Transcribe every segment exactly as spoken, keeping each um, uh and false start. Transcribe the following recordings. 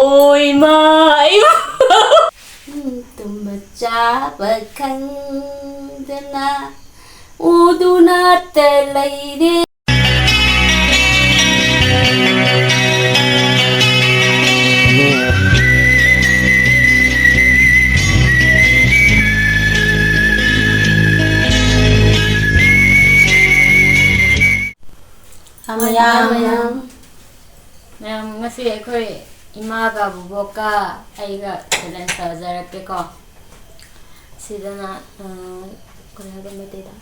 ꯑꯣꯏꯃꯥ, ꯏꯃꯥ꯫ ꯇꯨꯝꯕ ꯆꯥꯕ ꯈꯪꯗꯅ ꯎꯗꯨꯅꯇ ꯂꯩꯔꯦ꯫ ꯃꯌꯥꯝ꯫ ꯃꯌꯥꯝ, ꯉꯁꯤ ꯑꯩꯈꯣꯏ ꯏꯃꯥꯒ ꯕꯨꯕꯣꯛꯀ ꯑꯩꯒ challenge ꯇꯧꯖꯔꯛꯀꯦꯀꯣ꯫ ꯁꯤꯗꯅ, ꯑ, ꯀꯔꯤ ꯍꯥꯏꯕ ꯃꯩꯇꯩꯗ?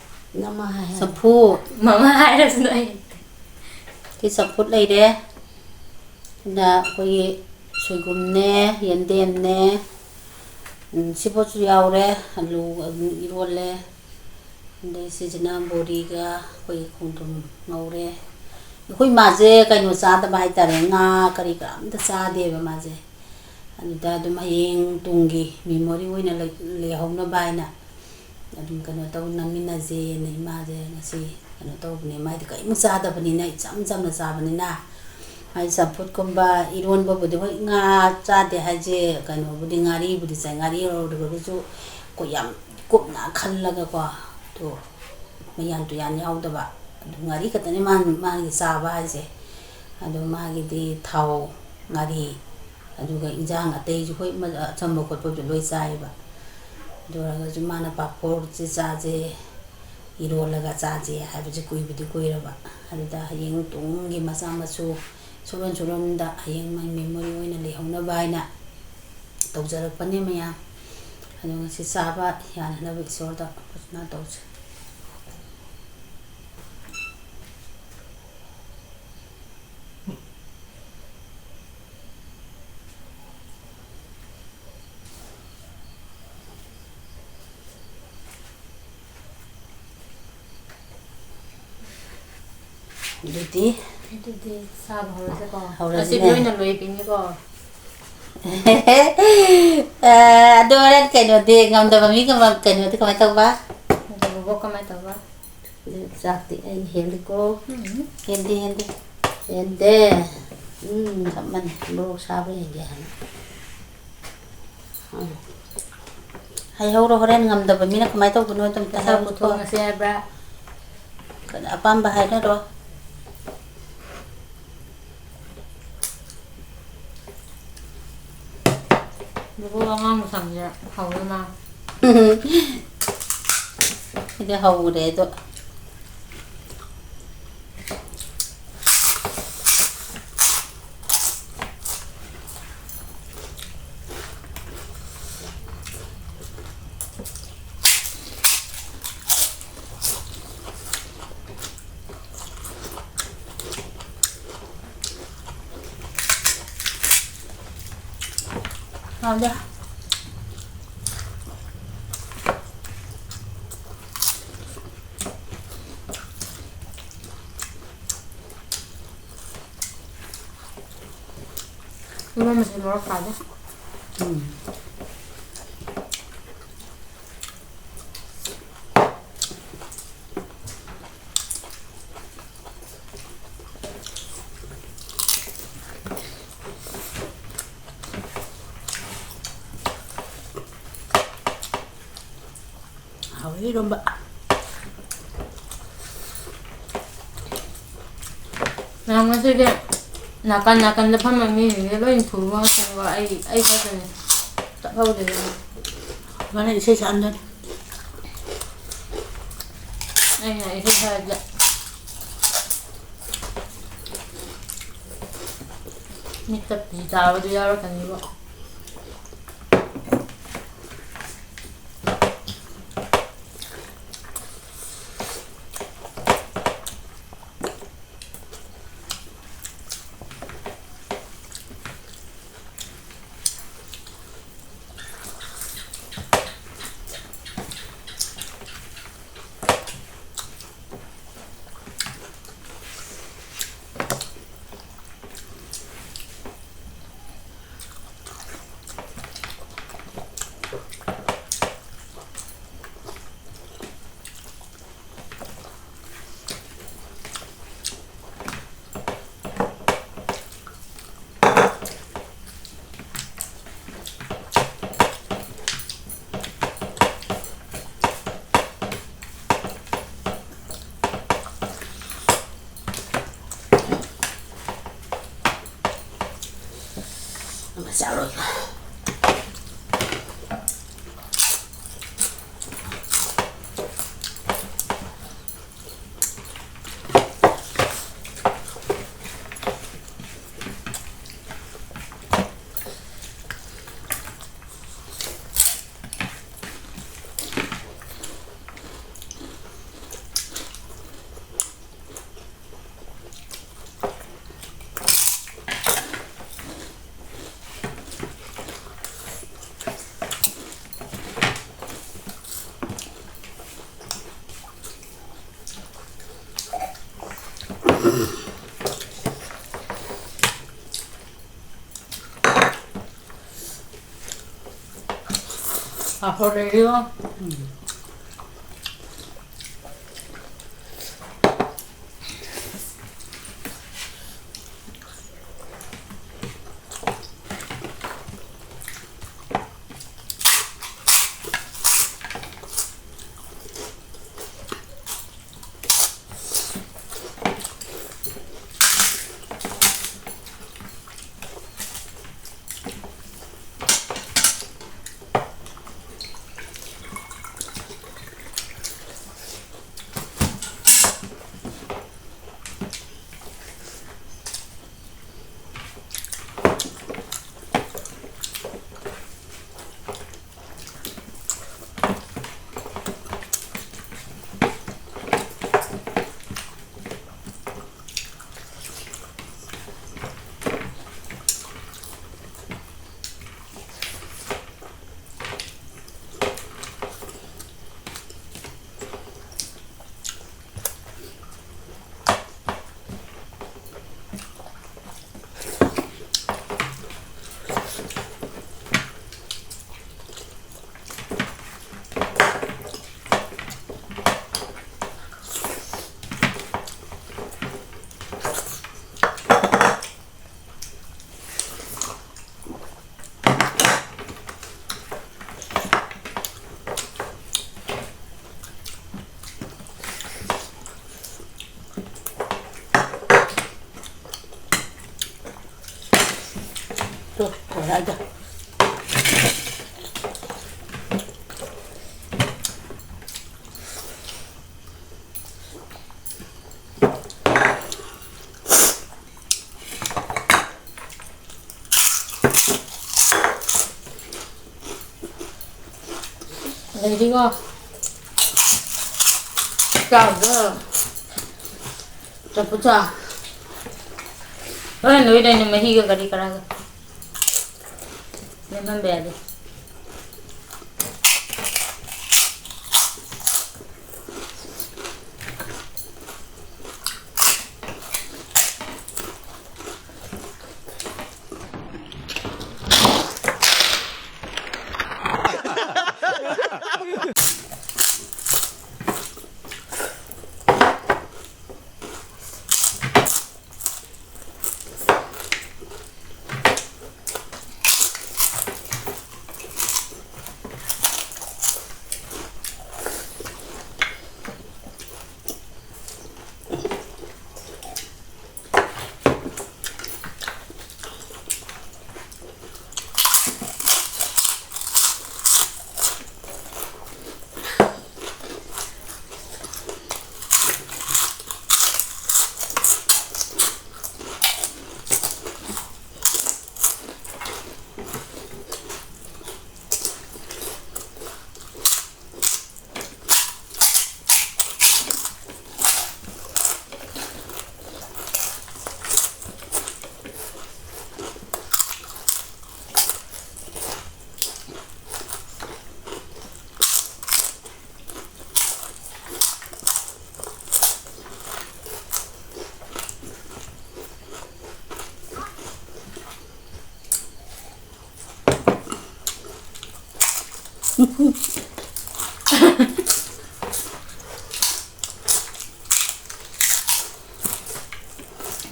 ꯅꯃꯥ ꯍꯥꯏ ꯍꯥꯏ꯫ ꯆꯐꯨ꯫ ꯃꯃꯥ ꯍꯥꯏꯔꯁꯨ ꯑꯩ ꯍꯩꯇꯦ꯫ ꯁꯤ ꯆꯝꯐꯨꯠ ꯂꯩꯔꯦ꯫ ꯑꯗ ꯑꯩꯈꯣꯏꯒꯤ ꯁꯣꯏꯕꯨꯝꯅꯦ, ꯌꯦꯟꯗꯦꯝꯅꯦ, ꯎꯝ, ꯁꯤꯕꯣꯠꯁꯨ ꯌꯥꯎꯔꯦ, ꯑꯂꯨ ꯑꯗꯨꯝ ꯏꯔꯣꯜꯂꯦ꯫ ꯑꯗꯩ ꯁꯤꯁꯤꯅ ꯕꯣꯔꯤꯒ ꯑꯩꯈꯣꯏꯒꯤ ꯈꯣꯡꯗ꯭ꯔꯨꯝ ꯉꯧꯔꯦ꯫ ꯑꯩꯈꯣꯏ ꯃꯥꯁꯦ ꯀꯩꯅꯣ ꯆꯥꯗꯕ ꯍꯥꯏꯇꯥꯔꯦ, ꯉꯥ ꯀꯔꯤ ꯀꯔꯥ ꯑꯝꯇ ꯆꯥꯗꯦꯕ ꯃꯥꯁꯦ꯫ ꯑꯗꯨꯗ ꯑꯗꯨꯝ ꯍꯌꯦꯡ ꯇꯨꯡꯒꯤ memory ꯑꯣꯏꯅ ꯂꯩ-, ꯂꯩꯍꯧꯅꯕ ꯍꯥꯏꯅ ꯑꯗꯨꯝ ꯀꯩꯅꯣ ꯇꯧ, ꯅꯝꯃꯤꯟꯅꯁꯦꯅ ꯏꯃꯥꯁꯦ ꯉꯁꯤ ꯀꯩꯅꯣ ꯇꯧꯕꯅꯦ꯫ ꯃꯥꯗꯤ ꯀꯔꯤꯝ ꯆꯥꯗꯕꯅꯤꯅ, ꯏꯆꯝ ꯆꯝꯅ ꯆꯥꯕꯅꯤꯅ, ꯃꯥꯗꯤ ꯆꯝꯐꯨꯠꯀꯨꯝꯕ, ꯏꯔꯣꯟꯕꯕꯨꯗꯤ, ꯍꯣꯏ, ꯉꯥ ꯆꯥꯗꯦ ꯍꯥꯏꯁꯦ, ꯀꯩꯅꯣꯕꯨꯗꯤ, ꯉꯥꯔꯤꯕꯨꯗꯤ ꯆꯥꯏ, ꯉꯥꯔꯤ ꯌꯥꯎꯔꯒꯁꯨ ꯑꯩꯈꯣꯏ ꯌꯥꯝ ꯀꯨꯞꯅ ꯈꯜꯂꯒꯀꯣ, ꯑꯗꯨ ꯃꯌꯥꯟ ꯇꯨꯌꯥꯟ ꯌꯥꯎꯗꯕ, ꯑꯗꯨ ꯉꯥꯔꯤ ꯈꯛꯇꯅꯤ ꯃꯥ-, ꯃꯥꯒꯤ ꯆꯥꯕ ꯍꯥꯏꯁꯦ꯫ ꯑꯗꯨ ꯃꯥꯒꯤꯗꯤ ꯊꯥꯎ, ꯉꯥꯔꯤ, ꯑꯗꯨꯒ ꯏꯟꯖꯥꯡ ꯑꯇꯩꯁꯨ ꯍꯣꯏ ꯃ-, ꯑꯆꯝꯕ ꯈꯣꯠꯄꯕꯨꯗꯤ ꯂꯣꯏ ꯆꯥꯏꯌꯦꯕ꯫ ꯑꯗꯨ ꯑꯣꯏꯔꯒꯁꯨ ꯃꯥꯅ ꯄꯥꯐꯣꯔꯁꯦ ꯆꯥꯁꯦ, ꯏꯔꯣꯜꯂꯒ ꯆꯥꯁꯦ ꯍꯥꯏꯕꯁꯦ ꯀꯨꯏꯕꯗꯤ ꯀꯨꯏꯔꯕ꯫ ꯑꯗꯨꯗ ꯍꯌꯦꯡ ꯇꯨꯡꯒꯤ ꯃꯆꯥ ꯃꯁꯨ ꯁꯨꯔꯣꯟ ꯁꯨꯔꯣꯟꯗ ꯍꯌꯦꯡ ꯃꯥꯏ memory ꯑꯣꯏꯅ ꯂꯩꯍꯧꯅꯕ ꯍꯥꯏꯅ ꯇꯧꯖꯔꯛꯄꯅꯦ ꯃꯌꯥꯝ꯫ ꯑꯗꯣ ꯉꯁꯤ ꯆꯥꯕ ꯌꯥꯅꯅꯕ ꯏꯁꯣꯔꯗ ꯄ꯭ꯔꯊꯅꯥ ꯇꯧꯁꯦ꯫ ꯑꯗꯨꯗꯤ ꯑꯗꯨꯗꯤ ꯆꯥꯕ ꯍꯧꯔꯁꯦꯀꯣ꯫ ꯍꯧꯔꯁꯤꯅꯦ꯫ ꯑꯁꯤ ꯂꯣꯏꯅ ꯂꯣꯏꯕꯤꯅꯤꯀꯣ꯫ ꯑ, ꯑꯗꯣ ꯍꯣꯔꯦꯟ ꯀꯩꯅꯣꯗꯤ, ꯉꯝꯗꯕ ꯃꯤ ꯉꯝ-, ꯀꯩꯅꯣꯗꯤ ꯀꯃꯥꯏꯅ ꯇꯧꯕ? ꯉꯝꯗꯕꯕꯨ ꯀꯃꯥꯏꯅ ꯇꯧꯕ? ꯆꯥꯛꯇꯤ ꯑꯩꯅ ꯍꯦꯜꯂꯤꯀꯣ꯫ ꯎꯝ꯫ ꯍꯦꯟꯗꯦ, ꯍꯦꯟꯗꯦ꯫ ꯍꯦꯟꯗꯦ꯫ ꯎꯝ, ꯆꯞ ꯃꯥꯟꯅꯩ꯫ ꯃꯣꯔꯣꯛ ꯁꯥꯕ꯭ꯔꯥ ꯌꯦꯡꯒꯦ ꯍꯥꯏꯅ꯫ ꯎꯝ꯫ ꯍꯩꯍꯧꯔꯣ, ꯍꯣꯔꯦꯟ ꯉꯝꯗꯕ ꯃꯤꯅ ꯀꯃꯥꯏꯅ ꯇꯧꯕꯅꯣ ꯑꯗꯨꯝꯇ ꯄꯩꯁꯥ ꯍꯥꯏꯍꯧꯔꯣꯀꯣ꯫ ꯄꯨꯊꯣꯛꯅꯁꯦ ꯍꯥꯏꯕ꯭ꯔꯥ? ꯑꯄꯥꯝꯕ ꯍꯥꯏꯅꯔꯣ꯫ ꯕꯣꯕꯣ ꯑꯉꯥꯡ ꯃꯆꯥꯁꯦ ꯍꯥꯎꯔ ꯃꯥꯜꯂꯦ꯫ ꯑꯩꯗꯤ ꯍꯧꯔꯦ ꯑꯗꯣ꯫ ꯍꯥꯎꯗꯦ꯫ ꯏꯔꯣꯟꯕꯁꯦ ꯃꯣꯔꯣꯛ ꯁꯥꯗꯦ꯫ ꯎꯝ꯫ ꯍꯥꯎꯋꯦ ꯏꯔꯣꯝꯕ꯫ ꯃꯌꯥꯝ ꯉꯁꯤꯗꯤ ꯅꯥꯀꯟ ꯅꯥꯀꯟꯗ ꯐꯝꯕ ꯃꯤꯁꯤꯡꯁꯦ ꯂꯣꯏ ꯊꯨꯕ ꯉꯥꯛꯇꯅꯤꯀꯣ꯫ ꯑꯩ, ꯑꯩ ꯈꯛꯇꯅꯤ ꯆꯠꯍꯧꯗꯣꯏꯁꯦ꯫ ꯃꯥꯅ ꯏꯁꯩ ꯁꯛꯍꯟꯗꯣꯏꯅꯤ꯫ ꯑꯩꯅ ꯏꯁꯩ ꯁꯛꯑꯗꯤ ꯃꯤꯠꯇ ꯄꯤ ꯇꯥꯕꯗꯨ ꯌꯥꯎꯔꯛꯀꯅꯤꯕ꯫ ꯆꯥꯔꯣꯏ꯫ ꯍꯣꯔꯦꯟ꯫ ꯍꯥꯏꯗ꯫ ꯂꯩꯔꯤꯉꯣ꯫ ꯆꯥꯎꯗꯣ꯫ ꯆꯝꯐꯨꯠ ꯆꯥ꯫ ꯍꯣꯔꯦꯟ ꯂꯣꯏꯗꯣꯏꯅꯦ ꯃꯍꯤꯒ ꯀꯔꯤ ꯀꯔꯥꯒ꯫ ꯂꯦꯝꯍꯟꯕ ꯌꯥꯗꯦ꯫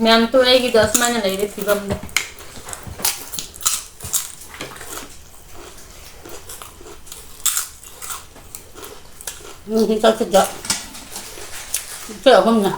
ꯃꯌꯥꯝ ꯇꯣ ꯑꯩꯒꯤꯗꯣ ꯑꯁꯨꯃꯥꯏꯅ ꯂꯩꯔꯦ ꯐꯤꯕꯝꯗꯣ꯫ ꯎꯝ, ꯆꯠꯈꯤꯗ꯭ꯔꯦ꯫ ꯑꯩꯈꯣꯏ ꯑꯍꯨꯝꯅ꯫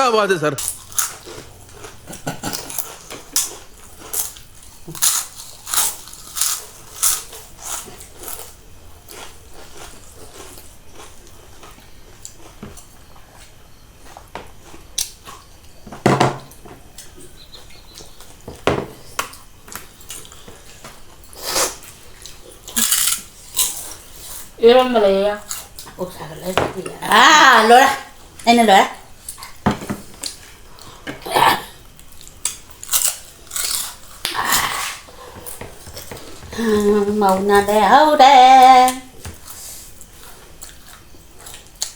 क्या बात है सर। ꯏꯔꯣꯟꯕ ꯂꯩꯌꯦ꯫ ꯑꯣꯛ ꯁꯥꯒꯠꯂꯦ꯫ ꯑꯥ, ꯂꯣꯏꯔꯦ꯫ ꯑꯩꯅ ꯂꯣꯏꯔꯦ꯫ ꯃꯧꯅ ꯂꯩꯍꯧꯔꯦ꯫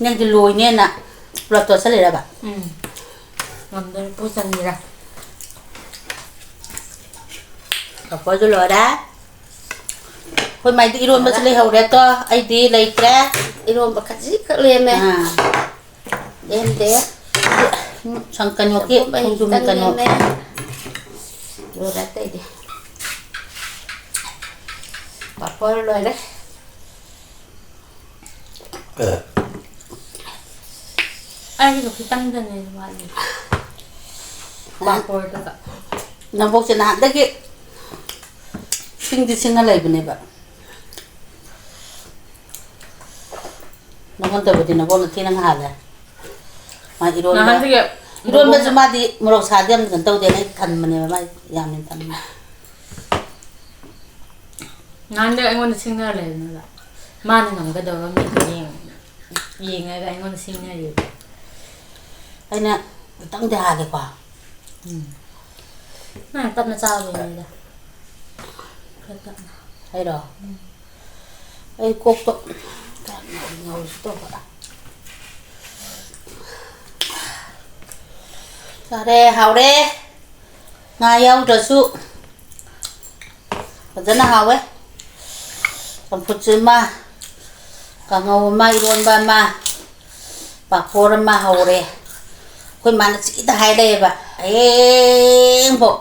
ꯅꯪꯗꯤ ꯂꯣꯏꯅꯦꯅ ꯄꯨꯂꯞ ꯇꯣꯠꯁꯜꯂꯤꯔꯕ? ꯎꯝ꯫ ꯉꯝꯗꯣꯏꯅ ꯄꯨ ꯆꯟꯈꯤꯔ꯫ ꯄꯥꯐꯣꯔꯁꯨ ꯂꯣꯏꯔꯦ꯫ ꯑꯩꯈꯣꯏ ꯃꯥꯏꯗꯤ ꯏꯔꯣꯟꯕꯁꯨ ꯂꯩꯍꯧꯔꯦ ꯇꯣ꯫ ꯑꯩꯗꯤ ꯂꯩꯇ꯭ꯔꯦ꯫ ꯏꯔꯣꯟꯕ ꯈꯖꯤꯛꯈꯛ ꯂꯦꯝꯃꯦ꯫ ꯑꯥ꯫ ꯂꯦꯝꯗꯦ꯫ ꯁꯪ-, ꯀꯩꯅꯣꯒꯤ ꯆꯝꯐꯨꯠ ꯃꯍꯤ ꯈꯣꯡꯗ꯭ꯔꯨꯝ ꯈꯤꯇꯪ ꯀꯩꯅꯣ꯫ ꯂꯦꯝꯃꯦ꯫ ꯂꯣꯏꯔꯦ ꯑꯇꯩꯗꯤ꯫ ꯄꯥꯐꯣꯔ ꯂꯣꯏꯔꯦ꯫ ꯑꯩꯒꯤꯗꯣ ꯈꯤꯇꯪꯗꯅꯦ ꯋꯥꯠꯂꯤ꯫ ꯄꯥꯐꯣꯔꯗꯨꯒ꯫ ꯅꯕꯣꯛꯁꯦ ꯅꯍꯥꯟꯗꯒꯤ ꯁꯤꯡꯗꯤ ꯁꯤꯡꯉ ꯂꯩꯕꯅꯦꯕ꯫ ꯅꯉꯣꯟꯗꯕꯨꯗꯤ ꯅꯕꯣꯛꯅ ꯊꯤꯅ ꯉꯥꯜꯂꯦ꯫ ꯃꯥ ꯏꯔꯣꯟꯕ, ꯅꯍꯥꯟꯗꯒꯤ ꯏꯔꯣꯟꯕꯁꯨ ꯅꯕꯣꯛꯅ ꯃꯥꯗꯤ ꯃꯣꯔꯣꯛ ꯁꯥꯗꯤ ꯌꯥꯝ ꯀꯩꯅꯣ ꯇꯧꯗꯦꯅ ꯑꯩ ꯊꯟꯕꯅꯦꯕ, ꯃꯥꯏ ꯌꯥꯝꯅ ꯊꯟꯕ꯫ ꯅꯍꯥꯟꯗꯒꯤ ꯑꯩꯉꯣꯟꯗ ꯁꯤꯡꯅꯔ ꯂꯩꯕꯅꯦꯕ꯫ ꯃꯥꯅ ꯉꯝꯒꯗꯕ ꯃꯤꯗꯣ ꯌꯦꯡ-, ꯌꯦꯡꯉꯒ ꯑꯩꯉꯣꯟꯗ ꯁꯤꯡꯅꯔꯤꯕ꯫ ꯑꯩꯅ ꯈꯤꯇꯪꯗꯤ ꯍꯥꯜꯂꯦꯀꯣ꯫ ꯎꯝ꯫ ꯅꯪ ꯇꯞꯅ ꯆꯥꯕꯩꯅꯤꯗ꯫ ꯈꯔ ꯇꯞꯅ꯫ ꯑꯩꯔꯣ? ꯎꯝ꯫ ꯑꯩ ꯀꯣꯛꯇꯣ ꯈꯔ ꯉꯧꯔꯤ ꯉꯧꯔꯤ ꯇꯧꯕ꯫ ꯆꯥꯔꯦ, ꯍꯥꯎꯔꯦ꯫ ꯉꯥ ꯌꯥꯎꯗ꯭ꯔꯁꯨ ꯐꯖꯅ ꯍꯥꯎꯋꯦ꯫ ꯆꯝꯐꯨꯠꯁꯨ ꯑꯃ, ꯀꯥꯡꯍꯧ ꯑꯃ, ꯏꯔꯣꯟꯕ ꯑꯃ, ꯄꯥꯐꯣꯔ ꯑꯃ ꯍꯧꯔꯦ꯫ ꯑꯩꯈꯣꯏ ꯃꯥꯅ ꯆꯤꯗ ꯍꯥꯏ ꯂꯩꯌꯦꯕ, ꯍꯌꯦꯡꯐꯥꯎ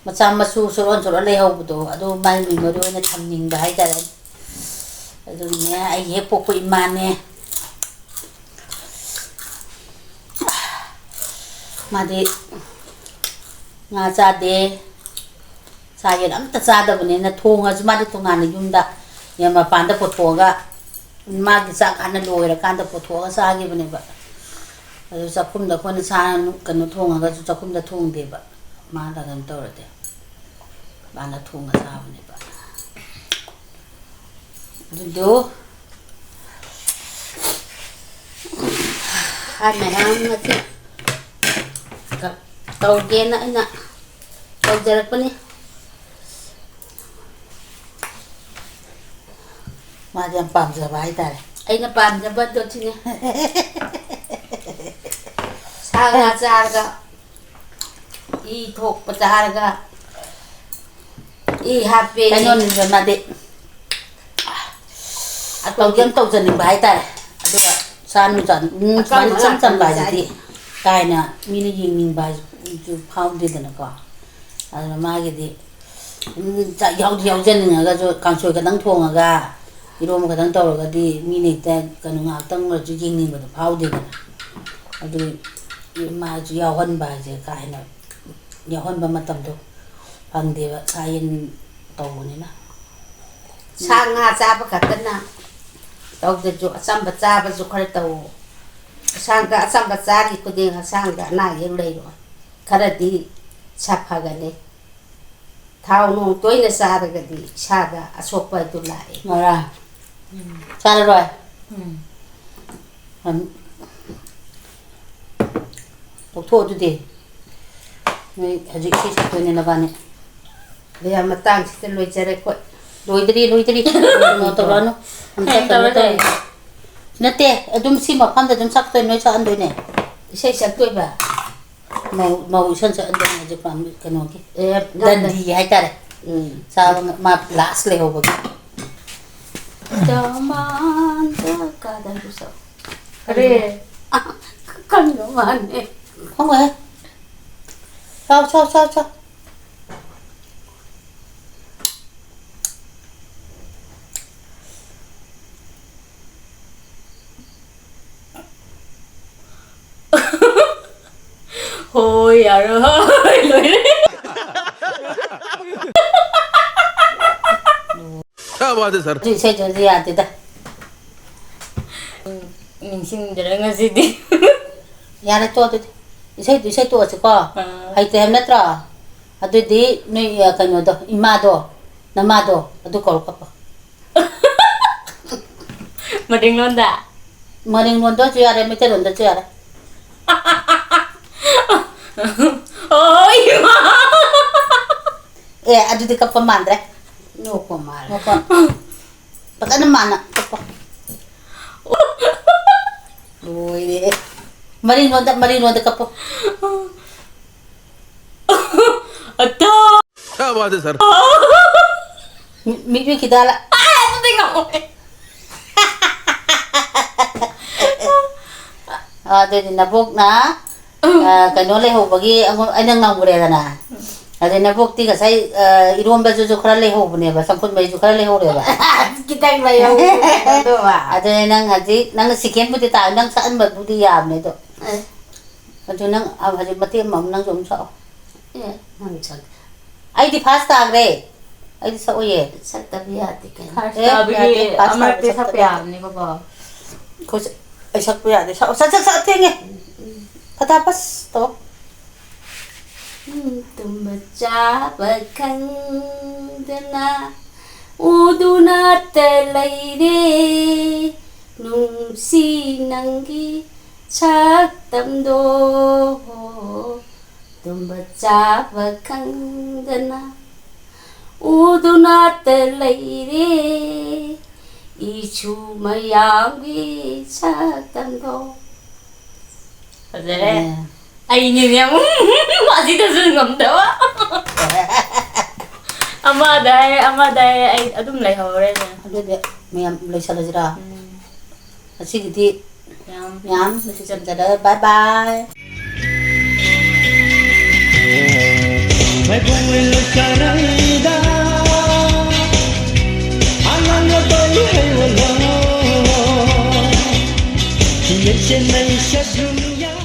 ꯃꯆꯥ ꯃꯁꯨ ꯁꯨꯔꯣꯟ ꯁꯨꯔꯣꯟ ꯂꯩꯍꯧꯕꯗꯣ, ꯑꯗꯨ ꯃꯥꯏ memory ꯑꯣꯏꯅ ꯊꯝꯅꯤꯡꯕ ꯍꯥꯏꯇꯥꯔꯦ꯫ ꯑꯗꯨꯒꯤꯅꯦ, ꯑꯩꯒꯤ ꯍꯦꯛ ꯄꯣꯛꯄ ꯏꯃꯥꯅꯦ꯫ ꯃꯥꯗꯤ ꯉꯥ ꯆꯥꯗꯦ, ꯁꯥ ꯌꯦꯟ ꯑꯝꯇ ꯆꯥꯗꯕꯅꯤꯅ, ꯊꯣꯡꯉꯁꯨ ꯃꯥꯗꯤ ꯇꯣꯉꯥꯟꯅ ꯌꯨꯝꯗ ꯌꯦꯟ ꯃꯄꯥꯟꯗ ꯄꯨꯊꯣꯛꯑꯒ, ꯃꯥꯒꯤ ꯆꯥꯛ ꯍꯥꯟꯅ ꯂꯣꯏꯔꯀꯥꯟꯗ ꯄꯨꯊꯣꯛꯑꯒ ꯆꯥꯈꯤꯕꯅꯦꯕ꯫ ꯑꯗꯨ ꯆꯥꯛꯈꯨꯝꯗ ꯑꯩꯈꯣꯏꯅ ꯁꯥ ꯀꯩꯅꯣ ꯊꯣꯡꯉꯒꯁꯨ ꯆꯥꯛꯈꯨꯝꯗ ꯊꯣꯡꯗꯦꯕ, ꯃꯥꯅ ꯀꯩꯅꯣ ꯇꯧꯔꯗꯤ ꯃꯥꯅ ꯊꯣꯡꯉ ꯆꯥꯕꯅꯦꯕ꯫ ꯑꯗꯨꯗꯣ ꯍꯥꯏ ꯃꯌꯥꯝ ꯑꯁꯤ ꯇꯧꯒꯦꯅ ꯑꯩꯅ ꯇꯧꯖꯔꯛꯄꯅꯤ꯫ ꯃꯥꯗꯤ ꯌꯥꯝ ꯄꯥꯝꯖꯕ ꯍꯥꯏꯇꯥꯔꯦ꯫ ꯑꯩꯅ ꯄꯥꯝꯖꯕ ꯑꯗꯣ ꯁꯤꯅꯤ꯫ ꯁꯥ ꯉꯥ ꯆꯥꯔꯒ ꯏ ꯊꯣꯛꯄ ꯆꯥꯔꯒ ꯏ ꯍꯥꯞꯄꯦ꯫ ꯀꯩꯅꯣꯅꯤꯗ ꯃꯥꯗꯤ ꯑꯇꯧꯗꯤ ꯌꯥꯝ ꯇꯧꯖꯅꯤꯡꯕ ꯍꯥꯏꯇꯥꯔꯦ꯫ ꯑꯗꯨꯒ ꯆꯥ ꯅꯨꯡ ꯆꯥ ꯅꯨꯡ ꯁꯨꯃꯥꯏꯅ ꯑꯆꯝꯕ ꯏꯆꯝ ꯆꯝꯕ ꯉꯥꯛꯇꯅꯤ ꯍꯥꯏꯁꯤꯗꯤ ꯆꯥꯏ꯫ ꯀꯥ ꯍꯦꯟꯅ ꯃꯤꯅ ꯌꯦꯡꯅꯤꯡꯕ ꯍꯥꯏꯁꯨ ꯐꯥꯎꯗꯦꯗꯅꯀꯣ꯫ ꯑꯗꯨꯅ ꯃꯥꯒꯤꯗꯤ ꯑꯗꯨꯝ ꯆꯥꯛ ꯌꯥꯎꯗꯤ ꯌꯥꯎꯖꯅꯤꯡꯉꯒꯁꯨ ꯀꯥꯡꯁꯣꯏ ꯈꯛꯇꯪ ꯊꯣꯡꯉꯒ ꯏꯔꯣꯝꯕ ꯈꯛꯇꯪ ꯇꯧꯔꯒꯗꯤ ꯃꯤꯅ ꯍꯦꯛꯇ ꯀꯩꯅꯣ ꯉꯥꯏꯍꯥꯛꯇꯪ ꯑꯣꯏꯔꯁꯨ ꯌꯦꯡꯅꯤꯡꯕꯗꯣ ꯐꯥꯎꯗꯦꯗꯅ꯫ ꯑꯗꯨ ꯃꯥꯁꯨ ꯌꯥꯎꯍꯟꯕ ꯍꯥꯏꯁꯦ ꯀꯥ ꯍꯦꯟꯅ ꯌꯥꯎꯍꯟꯕ ꯃꯇꯝꯗꯣ ꯐꯪꯗꯦꯕ꯫ ꯁꯥ ꯌꯦꯟ ꯇꯧꯕꯅꯤꯅ꯫ ꯁꯥ ꯉꯥ ꯆꯥꯕ ꯈꯛꯇꯅ ꯇꯧꯗ꯭ꯔꯁꯨ ꯑꯆꯝꯕ ꯆꯥꯕꯁꯨ ꯈꯔ ꯇꯧ꯫ ꯍꯛꯆꯥꯡꯗ ꯑꯆꯝꯕ ꯆꯥꯔꯤ ꯈꯨꯗꯤꯡ ꯍꯛꯆꯥꯡꯗ ꯑꯅꯥ ꯑꯌꯦꯛ ꯂꯩꯔꯣꯏ꯫ ꯈꯔꯗꯤ ꯁꯥꯐꯒꯅꯤ꯫ ꯊꯥꯎ ꯅꯨꯡ ꯇꯣꯏꯅ ꯆꯥꯔꯒꯗꯤ ꯏꯁꯥꯗ ꯑꯁꯣꯛꯄ ꯑꯗꯨ ꯂꯥꯛꯑꯦ꯫ ꯃꯔꯥ꯫ ꯎꯝ꯫ ꯆꯥꯔꯔꯣꯏ? ꯎꯝ꯫ ꯑꯝ, ꯇꯣꯛꯊꯣꯛꯑꯣ ꯑꯗꯨꯗꯤ꯫ ꯅꯣꯏ ꯍꯧꯖꯤꯛ ꯏꯁꯩ ꯁꯛꯇꯣꯏꯅꯦ ꯅꯕꯥꯅꯤ꯫ ꯃꯌꯥꯝ ꯃꯇꯥꯡꯁꯤꯗ ꯂꯣꯏꯖꯔꯦ ꯑꯩꯈꯣꯏ꯫ ꯂꯣꯏꯗ꯭ꯔꯤ, ꯂꯣꯏꯗ꯭ꯔꯤ꯫ ꯀꯩꯅꯣ ꯇꯧꯔꯛꯑꯅꯨ꯫ ꯑꯝꯇ ꯀꯩꯅꯣ ꯇꯧꯔꯁꯦ꯫ ꯇꯧꯔꯦ꯫ ꯅꯠꯇꯦ, ꯑꯗꯨꯝ ꯁꯤ ꯃꯐꯝꯗ ꯑꯗꯨꯝ ꯁꯛꯇꯣꯏ, ꯅꯣꯏ ꯁꯛꯍꯟꯗꯣꯏꯅꯦ꯫ ꯏꯁꯩ ꯁꯛꯇꯣꯏꯕ? ꯃꯧ, ꯃꯧ ꯏꯁꯩ ꯁꯛꯍꯟꯗꯣꯏꯅꯦ ꯍꯧꯖꯤꯛ ꯄꯥꯝꯃꯤ ꯀꯩꯅꯣꯒꯤ꯫ ꯑꯦ, ꯅꯪ ꯗꯟꯗꯤꯒꯤ ꯍꯥꯏꯇꯥꯔꯦ꯫ ꯎꯝ꯫ ꯆꯥꯕ ꯉ-, ꯃꯥ ꯂꯥꯁ ꯂꯩꯍꯧꯕꯒꯤ꯫ ꯗꯃꯥꯟꯗ ꯀꯥꯗ ꯍꯥꯏꯕꯁꯨ꯫ ꯀꯔꯤ? ꯑ, ꯈꯪꯗꯧ ꯃꯥꯟꯗꯦ꯫ ꯈꯪꯉꯣꯏꯍꯦ꯫ ꯆꯥꯎ, ꯆꯥꯎ, ꯆꯥꯎ, ꯆꯥꯎ꯫ ꯌꯥꯔꯣꯏ, ꯂꯣꯏꯔꯦ꯫ क्या बात है सर? ꯑꯗꯨ ꯏꯁꯩꯗꯨꯗꯤ ꯌꯥꯗꯦꯗ꯫ ꯎꯝ, ꯅꯤꯡꯁꯤꯡꯗ꯭ꯔꯦ ꯉꯁꯤꯗꯤ꯫ ꯌꯥꯔꯦ, ꯇꯣꯛꯑꯣ ꯑꯗꯨꯗꯤ꯫ ꯏꯁꯩꯗꯨ, ꯏꯁꯩ ꯇꯣꯛꯑꯁꯤꯀꯣ꯫ ꯑꯥ꯫ ꯍꯩꯇꯦ ꯍꯥꯏꯕ ꯅꯠꯇ꯭ꯔꯣ? ꯑꯗꯨꯗꯤ ꯅꯣꯏ, ꯑ, ꯀꯩꯅꯣꯗꯣ, ꯏꯃꯥꯗꯣ, ꯅꯃꯥꯗꯣ, ꯑꯗꯨ ꯀꯧꯔ ꯀꯞꯄꯣ꯫ ꯃꯔꯤꯡꯂꯣꯟꯗ? ꯃꯔꯤꯡꯂꯣꯟꯗꯁꯨ ꯌꯥꯔꯦ, ꯃꯩꯇꯩꯂꯣꯟꯗꯁꯨ ꯌꯥꯔꯦ꯫ ꯑꯣ, ꯏꯃꯥ! ꯑꯦ, ꯑꯗꯨꯗꯤ ꯀꯞꯄ ꯃꯥꯟꯗ꯭ꯔꯦ꯫ ꯅꯣꯛꯄ ꯃꯥꯜꯂꯦ꯫ ꯅꯣꯛꯄ꯫ ꯐꯖꯅ ꯃꯥꯟꯅ ꯀꯞꯄꯣ꯫ ꯂꯣꯏꯔꯦꯍꯦ꯫ ꯃꯔꯤꯡꯂꯣꯟꯗ, ꯃꯔꯤꯡꯂꯣꯟꯗ ꯀꯞꯄꯣ꯫ ꯑꯇꯥ! क्या बात है सर? ꯃꯤ-, ꯃꯤꯠ ꯎꯏꯈꯤꯗ ꯍꯥꯜꯂ꯫ ꯑꯥꯏ, ꯑꯗꯨꯗꯤ ꯉꯝꯃꯣꯏ꯫ ꯑꯗꯨꯗꯤ ꯅꯕꯣꯛꯅ, ꯑ, ꯀꯩꯅꯣ ꯂꯩꯍꯧꯕꯒꯤ ꯑꯩꯉꯣꯟ-, ꯑꯩꯅ ꯉꯝꯈ꯭ꯔꯦꯗꯅ꯫ ꯑꯗꯩ ꯅꯕꯣꯛꯇꯤ ꯉꯁꯥꯏ, ꯑ, ꯏꯔꯣꯝꯕꯗꯨꯁꯨ ꯈꯔ ꯂꯩꯍꯧꯕꯅꯦꯕ, ꯆꯝꯐꯨꯠ ꯃꯍꯤꯁꯨ ꯈꯔ ꯂꯩꯍꯧꯔꯦꯕ꯫ ꯈꯤꯇꯪ ꯂꯩꯍꯧꯕꯗꯣ꯫ ꯑꯗꯨꯅꯦ ꯅꯪ ꯍꯧꯖꯤꯛ, ꯅꯪ ꯁꯦꯀꯦꯟꯕꯨꯗꯤ ꯇꯥ-, ꯅꯪ ꯁꯛꯍꯟꯕꯕꯨꯗꯤ ꯌꯥꯕꯅꯦ ꯑꯗꯣ꯫ ꯑꯦ꯫ ꯑꯗꯨ ꯅꯪ, ꯑ, ꯍꯧꯖꯤꯛ ꯃꯇꯦꯛ ꯑꯃꯃꯝ ꯅꯪꯁꯨ ꯑꯗꯨꯝ ꯁꯛꯑꯣ꯫ ꯑꯦ, ꯅꯪ ꯁꯛ-꯫ ꯑꯩꯗꯤ ꯐꯥꯔꯁ ꯇꯥꯈ꯭ꯔꯦ꯫ ꯑꯩꯗꯤ ꯁꯛꯑꯣꯏꯌꯦ꯫ ꯁꯛꯇꯕ ꯌꯥꯗꯦ ꯀꯩꯅꯣ꯫ ꯐꯥꯔꯁ ꯑꯦ, ꯇꯥꯕꯒꯤ ꯌꯥꯗꯦ, ꯐꯥꯔꯁ ꯑꯃꯔꯛꯇꯤ ꯇꯥꯕ ꯁꯛꯄ ꯁꯛꯇꯕ ꯌꯥꯗꯦ꯫ ꯌꯥꯕꯅꯤꯀꯣꯀꯣ꯫ ꯑꯩꯈꯣꯏ ꯁꯛ-, ꯑꯩ ꯁꯛꯄ ꯌꯥꯗꯦ꯫ ꯁꯛꯑꯣ, ꯁꯠ, ꯁꯠ, ꯁꯠ, ꯊꯦꯡꯉꯦ꯫ ꯎꯝ, ꯎꯝ꯫ ꯐꯇꯥ ꯐꯁ ꯇꯧ꯫ ꯎꯝ, ꯇꯨꯝꯕ ꯆꯥꯕ ꯈꯪꯗꯅ ꯎꯗꯨꯅꯇ ꯂꯩꯔꯦ꯫ ꯅꯨꯡꯁꯤ ꯅꯪꯒꯤ ꯁꯛꯇꯝꯗꯣ꯫ ꯇꯨꯝꯕ ꯆꯥꯕ ꯈꯪꯗꯅ ꯎꯗꯨꯅꯇ ꯂꯩꯔꯦ, ꯏꯁꯨ ꯃꯌꯥꯝꯒꯤ ꯁꯛꯇꯝꯗꯣ꯫ ꯐꯖꯔꯦ꯫ ꯑꯦ꯫ ꯑꯩꯅꯤꯅꯦ ꯑꯃꯨꯛ ꯑꯁꯤꯗꯁꯨ ꯉꯝꯗꯕ꯫ ꯑꯃꯗ ꯍꯥꯏꯔꯦ, ꯑꯃꯗ ꯍꯥꯏꯔꯦ, ꯑꯩ ꯑꯗꯨꯝ ꯂꯩꯍꯧꯔꯦꯅꯦ꯫ ꯑꯗꯨꯗꯤ ꯃꯌꯥꯝ ꯂꯣꯏꯁꯜꯂꯁꯤꯔꯥ? ꯎꯝ꯫ ꯉꯁꯤꯒꯤꯗꯤ ꯌꯥꯝ ꯌꯥꯝ ꯅꯨꯡꯁꯤꯖꯔꯦ꯫ ꯕꯥꯏ ꯕꯥꯏ꯫ ꯃꯥꯏꯕꯣꯡ ꯂꯣꯏ ꯂꯣꯏ ꯆꯥꯔꯝꯗ ꯑꯉꯥꯡ ꯑꯇꯣꯝꯕꯤ ꯍꯩ ꯑꯣꯜꯂꯣ꯫ ꯌꯦꯡꯁꯤꯟꯅꯩ ꯁꯛ ꯌꯨꯝ ꯌꯥꯝ